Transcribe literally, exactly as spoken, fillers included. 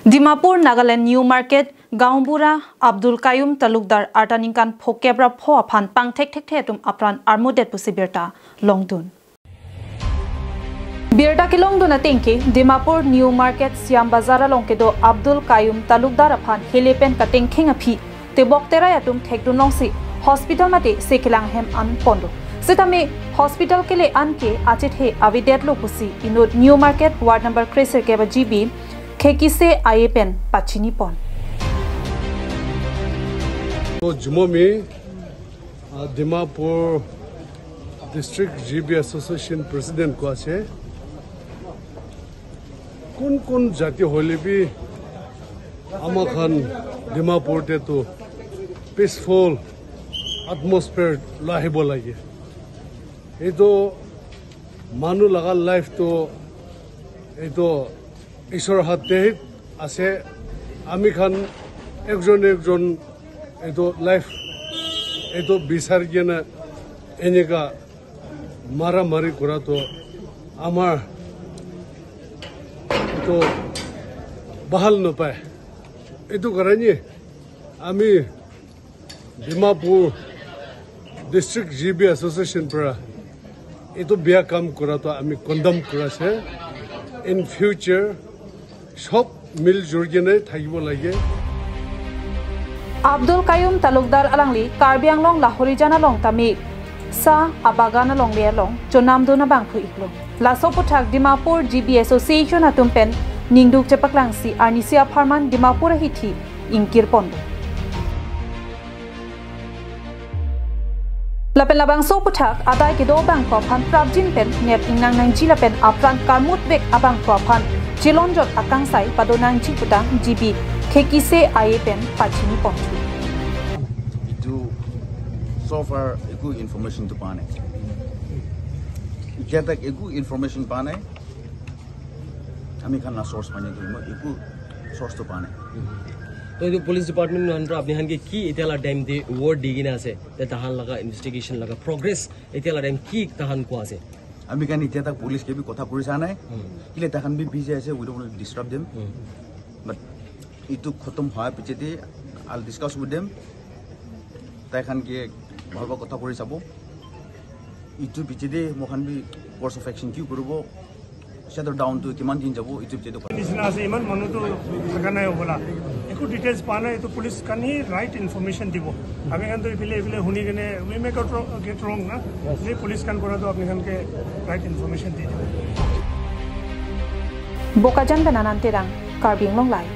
Dimapur, Nagaland New Market, Gaonbura Abdul Qayyum Talukdar arta ningkan phokep ra pho aphan pangthek thekthe atum apran armudet pusi birta longdun. Birta kelongdun atengke, Dimapur New Market Siam Bazar along kedo Abdul Qayyum Talukdar aphan hele pen katengkheng aphi tebok terai atum thekdun longsi hospital mate se kelang hem an pondo. Sitame hospital kele an ke achethe avedetlo pusi inut New Market Ward number kresirkep a G B Khekise Aye pen pachini pon. To jumomi, ah, Dimapur District G B Association President ko ase. Kun kun jati hoile bi amakhan Dimapur te to peaceful atmosphere lahibo lage. Eto manu laga life to eto Ishwar hatte ase, amikhan ekjon ekjon eto life eto bisar kena eneka maramari kura to amar to bahal no pai. Eto karone ami Dimapur District G B Association pra eto beya kam kura to ami condemn kura ase. In future sob miljul kena thakibo lage. Abdul Qayyum Talukdar alangli Karbi Anglong Lahorijan along tame sa abagan alongle along chonamdun abangphu iklo. Laso aputhak Dimapur G B Association atum pen ningduk chepaklangsi arnisi apharman Dimapur ahithi ingkir pondo. Lapen labangso aputhak adai kedo abangphu aphan prapjin pen nep ingnang nangji lapen apran karmut vek abangphu aphan chelonjot akangsai pado nangji putang G B Khekise Aye pen pachini ponthu. এইটো so far একো ইনফৰমেশ্যনটো পোৱা নাই। এতিয়া তাক একো ইনফৰমেশ্যন পোৱা নাই। আমি খান না চৰ্চ পাই নাই, মই একো চৰ্চটো পোৱা নাই। তো এইটো পুলিচ ডিপাৰ্টমেণ্ট আহান পৰা আপুনি হানকে কি এতিয়ালা টাইম দি ৱৰ্ড দি কিনে আছে যে তাহান লগা ইনভেষ্টিগেশ্যন লগা প্ৰগ্ৰেছ এতিয়ালা টাইম কি তাহান কোৱা আছে? আমি খান এতিয়া তাক পুলিচ কে বি কথা কৰি চা নাই। হুম। কিলে তাহান বি বিজি আছে, উই ডোণ্ট ডিষ্টাৰ্ব দেম। হুম। বাট এইটো খতম হোৱাৰ পিছতে আল ডিছকাছ উইথ দেম। তাই খান কি ভাল ভাল কথা কৰি চাব। এইটো পিছতে মই খান বি কৰ্চ অফ একশ্যন কি কৰিব, শ্বাটাৰ ডাউনটো কিমান দিন যাব, এইটো পিছতে কথা। নিচিনা আছে, ইমান মানুহতো থকা নাই হ'বলা, একো ডিটেইলছ পোৱা নাই। এইটো পুলিচ খানি ৰাইট ইনফৰমেশ্যন দিব। আমি খানতো ইফালে ইফালে শুনি কেনে উই মে গেট ৰং না, যে পুলিচ খান পৰাতো আপুনি খানকে ৰাইট ইনফৰমেশ্যন দি দিব। Bokajan pen Anand Terang, Karbi Anglong Live.